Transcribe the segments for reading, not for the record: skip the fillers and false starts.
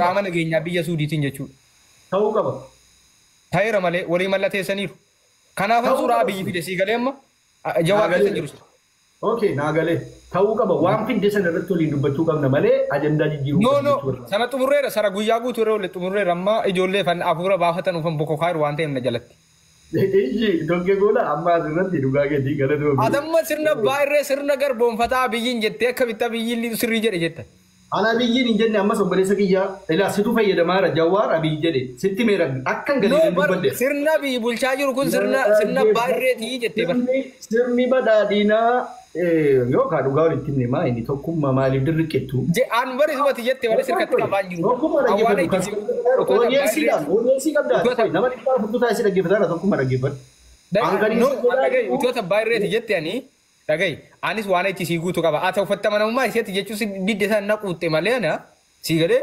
Qaama nageenyaa biyya Suudiitiin jechuudha. Ta'uu qaba. Ta'eera malee walii mallateessaniiru. Kanaafan Ta'uu suuraa qaba. Abiyyi fide sii galee amma Jawaar Naa keessa galee. jiru. Okay, naa galee. Ta'uu qaba. Waan fidde sana irratti waliin dubbachuu qabna malee ajandaa jijjiiruu No qabna no jechuudha. sana xumurreera sana guyyaa guutuu irra oole xumurreera amma ijoollee fan hafuura baafatan ufan bokokaa jiru waan ta'eef na jalatti. Iyyi donkee goola amma asirratti dhugaa keetii galatoomi. Atamma sirna baay'ee sirna garboonfataa Abiyyiin jettee akkamitti Abiyyiin sirrii jedhe jetta. Ana Abiyyiin hin jenne ammas obboleessa kiyyaa ilaa situ fayyadamaa jira Jawaar Abiyyi jedhe sitti meera akkan No gadi bar dubbadde. sirna biyyi bulchaa jiru kun sirna sirna baay'eetii jettee bar. Sirni badhaadhinaa yookaan dhugaa walitti himne maa inni tokkummaa maaliif dirriqettu? Je an bari sumati jette malee sirkatti qabaan jiru. Tokkummaa Awwaala dhaggeeffatu. itti Odeessiidhaan odeessii qabdaa. Nama dhibbaa furtuu taasisee dhaggeeffataa tokkummaa dhaggeeffatu. No dhagahi utoota baay'eeti jette ani dhagahi anis waan itti sii guutu qaba. Haa ta'u ofitti amanamummaa isheetti jechuun si didde san naquutte malee ana sii galee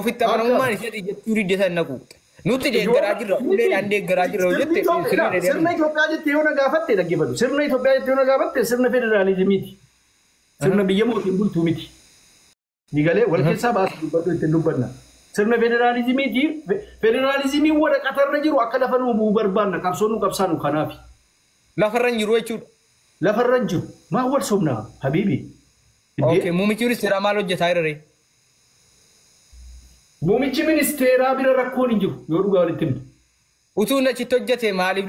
ofitti amanamummaan isheetti jechuu didde san naquutte. Nuti deeggaraa jirra uleedhaan deeggaraa jirra yoo jette sirna Sirna Itoophiyaa jettee yoo na gaafatte dhaggeeffatu. Sirna Itoophiyaa jettee yoo na gaafatte sirna federaalizimiiti. Sirna biyya mootiin bultuu miti. Ni galee wal keessaa baasuu dubbadhu ittiin dubbanna. Sirna federaalizimiiti. Federaalizimiin waraqatarra jiru akka lafa nuu bu'uu barbaanna qabsoo nu qabsaanu kanaafi. Lafarra hin jiru jechuudha. Lafarra hin jiru. Maa wal sobnaa habiibi? Okay, muummichi ministeeraa maal hojjetaa jira ree? Muummichi ministeeraa bira rakkoon hin jiru yoo dhugaa walitti himne. Utuu inni achitti hojjete maaliif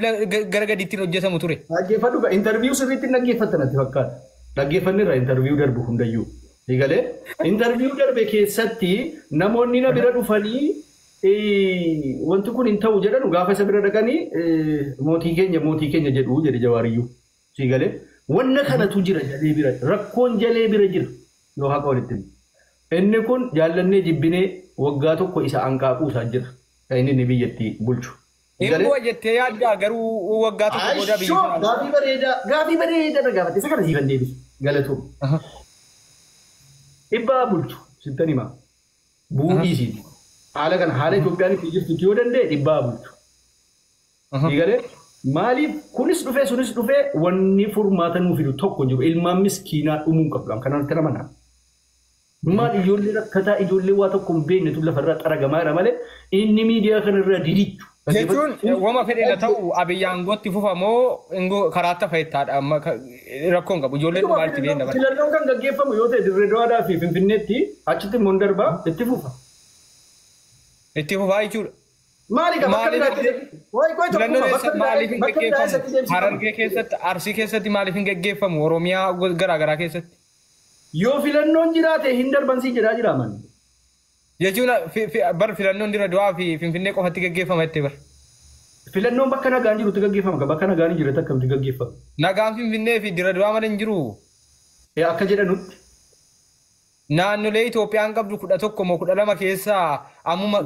gara gadiitti hin hojjetamu ture? Dhaggeeffadhu gaa interview sirriitti hin dhaggeeffatta natti fakkaata. Dhaggeeffanneerra interview darbu hundayyuu. Ni galee interview darbe keessatti namoonni na bira dhufanii wanti kun hin ta'u jedhanu gaafa isa bira dhaqanii mootii keenya jedhu jedhe Jawaariyyuu. Si galee wanna kanatu jira jalee bira rakkoon jalee bira jira yoo haqa walitti himne. Inni kun jaallannee jibbinee waggaa tokko isa anqaaquu isaa jira. Kan inni inni biyyattii bulchu. Ni Hin galee? bu'a jettee yaaddaa garuu waggaa tokko booda biyyi Ashoo kana. gaafii bareedaa na gaafate isa kana siifan deebisu galatoom. Dhibbaa bulchu sittan himaa. Bu'uu dhiisiiti. Haala kana haala Itoophiyaan itti jirtutti yoo danda'e dhibbaa bulchu. Ni galee maaliif kunis dhufee sunis dhufee wanni furmaata nuu fidu tokko hin jiru. Ilmaan miskiinaa dhumuu hin qabdu. Kanaan kana mana. Maal ijoollee rakkataa ijoollee waa tokko hin beeknetu lafarraa xaragamaa jira malee inni miidiyaa kanarraa didichu. Jechuun wama fedhe na ta'u Abiyyi aangootti fufa moo ingoo karaatti fayyadaadha amma rakkoon qabu ijoolleen maalti beekna bara. Filannoon kan gaggeeffamu yoo ta'e Dirree Dawaadhaa fi Finfinneetti achitti immoo hin darbaa itti fufa. Itti fufaa jechuudha. Maali qaba bakka Maaliif biraa keessatti? Wayi qoy Filannoon tokkuma eessa bakka biraa maaliif hin bakka biraa gaggeeffamu? eessatti deemsifama? Harargee keessatti, Arsii keessatti maaliif hin gaggeeffamu? Oromiyaa garaa garaa keessatti. Yoo filannoon jiraate hin darban siin jedhaa jira manni. Jechuun bar filannoon Dirree Dawaa fi Finfinnee qofatti gaggeeffama jettee bar. Filannoon bakka nagaan jirutti gaggeeffama. Bakka nagaan hin jirretti akkamitti gaggeeffama? Nagaan Finfinnee fi Dirree Dawaa malee hin jiru. Akka jedhanutti. Naannolee Itoophiyaan qabdu 11 moo 12 keessaa ammuma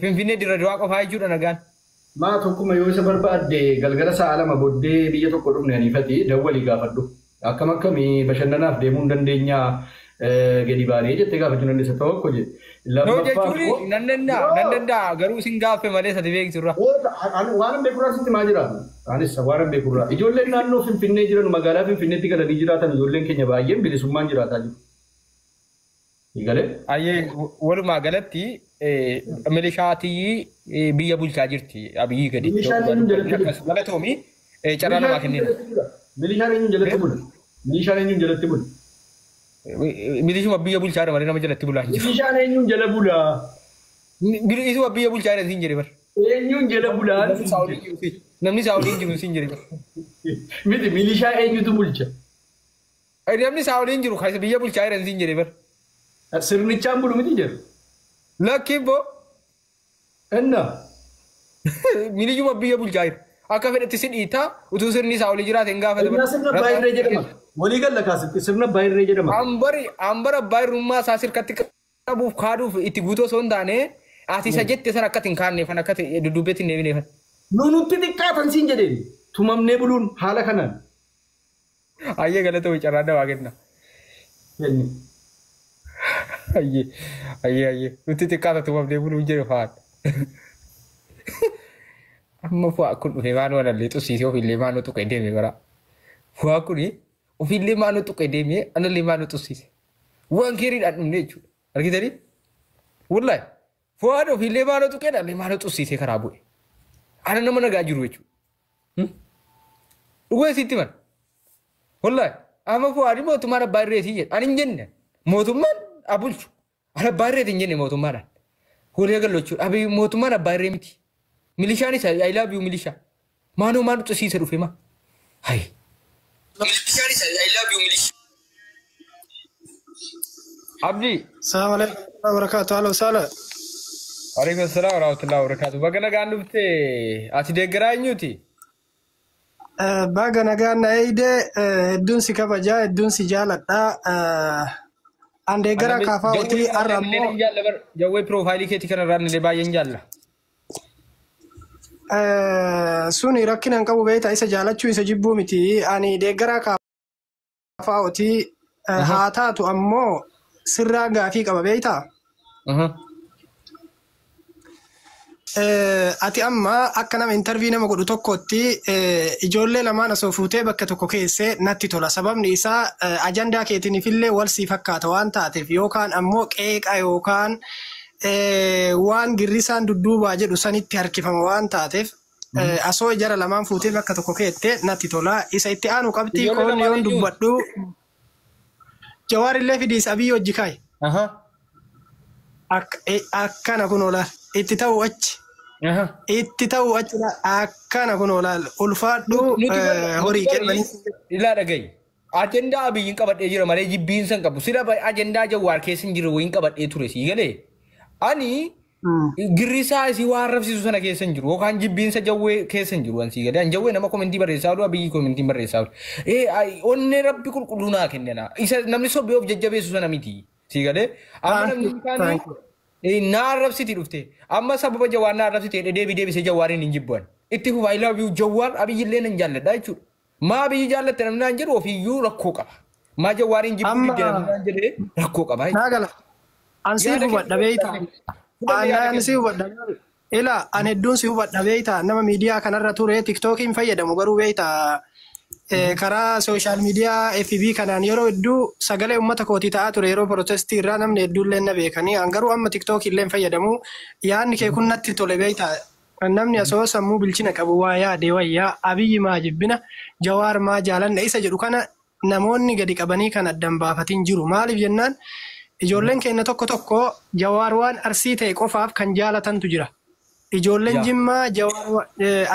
Finfinnee Dirree Dawaa qofaa jechuudha nagaan. Maa tokkuma yoo isa barbaadde galgala sa'a 2 booddee biyya tokko dhufne aniifati dawwalii gaafadhu. Akkam akkamii bashannanaaf deemuu hin dandeenyaa gadi baanee jettee gaafachuu dandeessa tokko jedhe. No Lammaffaa jechuun immoo nan danda'a nan danda'a garuu isin gaaffe malee sadi beekturra. Waan hin beekurraa sitti maa jira? Anis waan hin beekurraa. Ijoolleen naannoo Finfinnee jiran magaalaa Finfinneetti galanii jiraatan ijoolleen keenya baay'een bilisummaan jiraataa jiru. Galee? Ayyee walumaa galatti milishaatii biyya bulchaa jirti Abiyyi gadi. Milishaan eenyuun jalatti bula? Galatoomi carraa namaa kennina. Milishaan eenyuun jalatti bula? Milishaan eenyuun jalatti bula? Milishuma biyya bulchaa jira malee nama jalatti bulaa hin jiru. Milishaan eenyuun jala bula? Isuma biyya bulchaa jira siin jedhe bar. Eenyuun jala bulaa? Namni Saawudii jiru siin jedhe bar. Miti milishaa eenyutu bulcha? Namni Saawudiin jiru kan biyya bulchaa jiran siin jedhe bar. Sirnichaan bulu miti jedhu. Lakki boo Inna. milishuma biyya bulchaa jira. Akka fedhetti si dhiitaa utuu sirni Saawudii jiraate hin gaafata Innaa sirna abbaa irree jedhama. Walii galla kaasitti sirna abbaa irree jedhama. Ambari ambara abbaa irrummaa isaa sirkatti qabuuf kaaduuf itti guutuu osoo hin taane ati isa jette sana akkatti hin kaanneefan akka dudduubbeetti hin deebineefan. Nu nutti xiqqaatan siin jedheen tumamnee buluun haala kanaan. Ayyee galata carraa dawaa kenna. Kenni. Ayyee ayyee ayyee nutti xiqqaata tumamnee buluun jedhu fa'aadha. Amma fu'aa kun dhufee maanoo anallee xussiisee ofiillee maanoo tuqee deeme bara. Fu'aa kuni ofiillee maanoo tuqee deeme anallee maanoo xussiise. Waan keeriidhaan dhumne jechuudha. Argitanii? Wallaahi. Fuwaad ofiillee maaloo tuqeedha maaloo xussiisee karaa bu'e. Ana nama nagaa jiru jechuudha. Dhugee sitti mana. Wallaahi amma Fuwaadi mootummaan abbaa irreetii jedha. Ani hin jenne mootummaan abulchu. Ani abbaa irreetii hin jenne mootummaadhaan. Horii agallu jechuudha. Abiy mootummaan abbaa irree miti. Milishaanis I love you milishaa. Maanoo maal xussiise dhufe maa? Hayi. Milishaanis I love you milishaa. Abdi. Assalamu alaikum warahmatullahi wabarakatuh. Alo sala. Alaikum salaam warahmatullahi wabarakatuh. Baga nagaan dhufte ati deeggaraa eenyuti? Baga nagaan na eeyde hedduun si kabajaa hedduun si jaaladha. An deeggaraa kaafaa'uti har'a ammoo Jawwee piroofaayilii keetii kanarraa illee baay'een jaalla. Suni rakkina hin qabu beektaa isa jaalachuu isa jibbuu miti. Ani deeggaraa kaafaa'uti haa taatu ammoo sirraa gaafii qaba beektaa? Ati amma akka nama intarvii nama godhu tokkotti ijoollee lamaan osoo fuutee bakka tokko keessee natti tola. Sababni isaa ajandaa keetiinifillee wal sii fakkaata waan taateef yookaan ammoo qeeqa yookaan waan girrisaan dudduubaa jedhu sanitti harkifama waan taateef asoo jara lamaan fuutee bakka tokko keette natti tola. Isa itti aanu qabxii koon yoon dubbadhu Jawaarillee fidiis Abiy hojii kaayi. Akkana kun olaal itti ta'u achi. Itti ta'u achi akkana kun olaal ulfaadhu horii kennanii. Ilaa dhagayi. Ajandaa Abiyyiin qabadhee jira malee jibbiinsa hin qabu. Sila ajandaa Jawaar keessa hin jiru wayiin qabadhee ture sii galee. Ani girrisaa isii waan rabsiisu sana keessa hin jiru yookaan jibbiinsa Jawwee keessa hin jiru sii galee. An Jawwee nama komentii barreessaa oolu Abiyyi komentii barreessaa oolu. Onnee rabbi qulqulluu naa kennena. Isa namni sobbee of jajjabeessu sana miti sii galee. Amma namni kaanii naa arrabsiti dhufte. Amma sababa Jawaar naa arrabsite deebii deebisee Jawaariin hin jibbuan. Itti fufa I love you Jawaar Abiyyillee nan jaalladha jechuudha. Maa Abiyyi jaallatte namni naan jedhu ofiiyyuu rakkoo qaba. Maa Jawaariin jibbuu didde namni naan jedhee rakkoo qaba. Naagala. An si hubadha beektaa. An si hubadha. Ila an hedduun si hubadha beektaa. Nama miidiyaa kanarra ture tiktookiin fayyadamu garuu beektaa. Karaa sooshaal miidiyaa FB kanaan yeroo hedduu sagalee uummata kootii ta'aa ture yeroo protestii irraa namni hedduullee na beekanii an garuu amma tiktookii illee fayyadamu yaadni kee kun natti tole beektaa. Namni asoo sammuu bilchina qabu waa yaade wayyaa Abiyyi maa jibbina Jawaar maa jaalanna isa jedhu kana namoonni gadi qabanii kan addan baafatiin jiru. Maaliif jennaan ijoolleen keenya tokko tokko Jawaar waan Arsii ta'e qofaaf kan jaalatantu jira. Ijoolleen Jimmaa Jawaar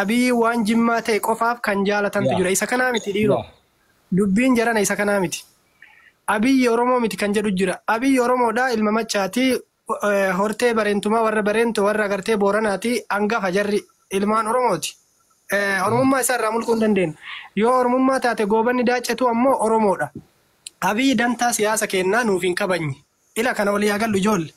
Abiyyi waan Jimmaa ta'e qofaaf kan jaalatantu jira. Isa kanaa miti dhiiroo. Dubbiin jarana isa kanaa miti. Abiyyi Oromoo miti kan jedhu jira. Abiyyi Oromoodhaa ilma machaati. Hortee bareentumaa warra bareentu warra agartee Booranaati hangafa jarri ilmaan Oromooti. Oromummaa isaa irraa mulquu hin dandeenyu. Yoo Oromummaa taate goobanni daacatu ammoo Oromoodha. Abiyyi dantaa siyaasa kennaa nuuf hin kabajne. Ila kana walii agallu ijoolle.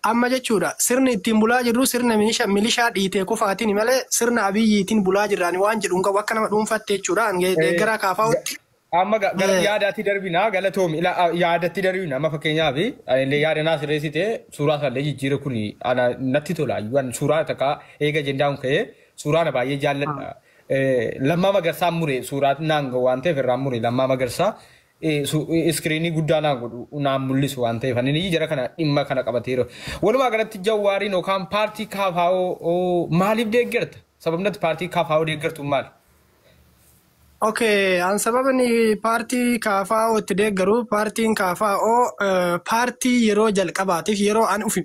Amma jechuudha sirni ittiin bulaa jirru sirna milishaa dhiitee kufaatiin malee sirna Abiyyiitiin bulaa jirraani waan jedhu hin qabu akka nama dhuunfatte jechuudha. Deeggaraa kaafaa'utti. Amma yaadatti darbina galatoomi yaadatti darbina amma fakkeenyaaf illee yaada naa sirreessite suuraa isaallee jijjiira kun natti tola suuraa takka eega ajendaan ka'ee suuraa na baay'ee jaalladha. Lammaa Magarsaa mure suuraa naan gahu waan ta'eef irraa mure Lammaa Magarsaa iskiriinii guddaa naan godhu naan mul'isu waan ta'eef ani jara kana dhimma kana qabateera. Walumaa galatti Jawaariin yookaan paartii KFO maaliif deeggarta? Sababni ati paartii KFO deeggartu maali? Okay, an sababni paartii KFO itti deeggaru paartiin KFO paartii yeroo jalqabaatiif yeroo an ufi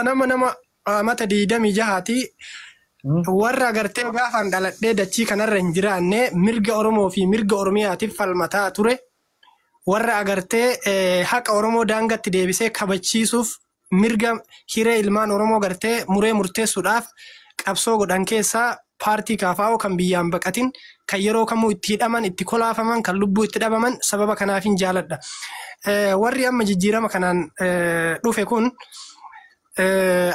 nama nama mata 26ti warra agartee gaafaan dhaladhee dachii kanarra hin jiraanne mirga Oromoo fi mirga Oromiyaatiif falmataa ture warra agartee haqa Oromoo daangatti deebisee kabachiisuuf mirga hiree ilmaan Oromoo gartee muree murteessuudhaaf qabsoo godhan keessaa paartii KFO kan biyyaan baqatin kan yeroo kamuu itti hidhaman itti kolaafaman kan lubbuu itti dhabaman sababa kanaaf hin jaaladha. Warri amma jijjiirama kanaan dhufe kun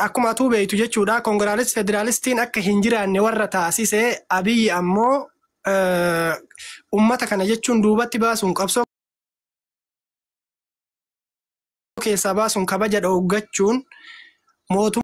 akkuma atuu beektu jechuudha koongiraalis federaalistiin akka hin jiraanne warra taasise Abiyyi ammoo ummata kana jechuun duubatti baasuun qabsoo keessaa baasuun kabaja dhooggachuun mootummaa